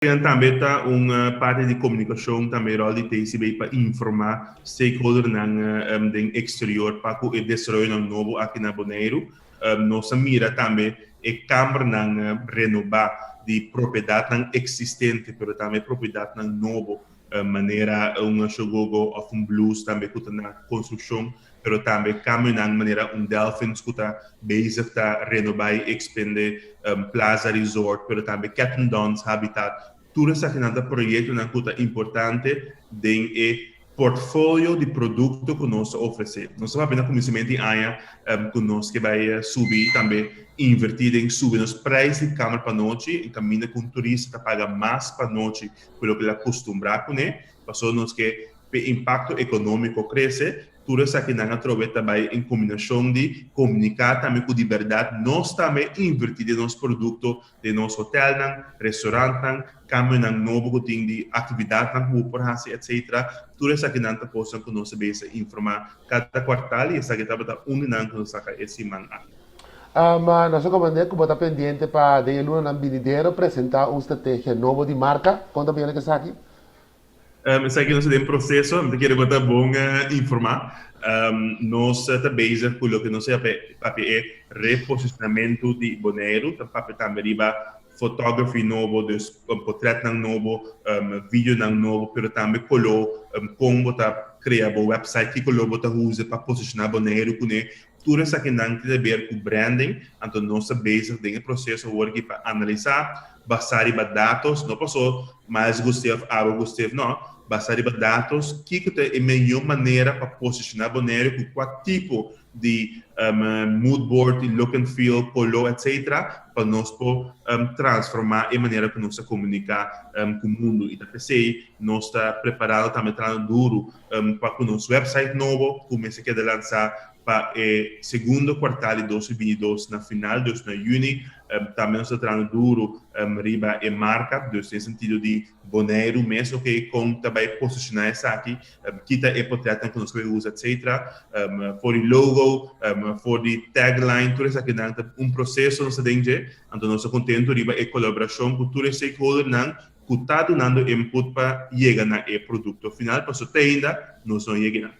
Tambe ta un parti di komunikashon, tambe ròl di TCB pa informá stakeholdernan den eksterior pa ku e desaroyonan nobo aki na Boneiru. Nos a mira tambe e kambernan renobá di propiedatnan eksistente, pero tambe propiedatnan nobo, manera un Chogogo òf un Blues tambe ku ta na konstrukshon, pero tambe kambionan manera un Delfins ku ta bezig ta renobá i ekspandé, Plaza Resort, pero tambe Cat Dons Habitat. Tur esakinan ta proyektonan ku ta importante den e portfolio di produkto ku nos ta ofresé. Nos a na kuminsamentu di aña ku nos ke bai subi tambe, invertí den subi nos preis di kamber pa nochi, i kaminda ku un turista ta paga mas pa nochi ku loke el a kustumbrá kuné, pasobra nos ke e impakto ekonómiko krese. Tur esakinan atrobe tambe den kombinashon di komuniká tambe ku di berdat nos tambe invertí den nos produkto, den nos hotelnan, restaurantnan, kambionan nobo ku tin di aktividatnan ku por hasi, etc. Tur esakinan ta kos ku nos ta informá kada kuartal i esaki tabata un ku nos a saka e siman aki. Nos a komprondé ku bo ta pendiente pa den lunanan binidero presentá un strategia nobo di marka. Konta bon esaki? Esaki nos ta den proseso, mi ke ta bon informá. Nos ta bezig ku loke nos ta papia e reposicionamentu di Boneiru, ta papia tambe riba photography nobo, dus portretnan nobo, videonan nobo, pero tambe koló, kon bo ta krea bo website, ki koló bo ta usa pa posishoná Boneiru kuné. Tur esakinan tin di ber ku branding, anto nos ta bezig den e proseso awor pa analisá, basá riba datos, no paso mas gust'é, abo gust'é, no, basá riba datos, kiko ta e mihó manera pa posishoná Boneiru, ku kua tipo di mood board, look and feel, koló, etc., pa nos por transformá e manera ku nos ta komuniká ku mundu. I ta p'esei nos ta preparando tambe, trahando duru pa ku nos website nobo kuminsá keda lansá pa e segundo kuartal di 2022 na final, dus na yüni. Tambe nos ta trahando duru riba e marka, dus den sentido di Boneiru mes, ok, kon tambe posishoná esaki, ki ta e portret ku nos ta usa, etc. For e logo, for e tagline, tur esakinan ta un proseso nos den, anto nos ta kontentu riba e kolaborashon ku tur stakeholdernan ku ta dunando input pa yega na e produkto final, pasobra ainda nos no a yega.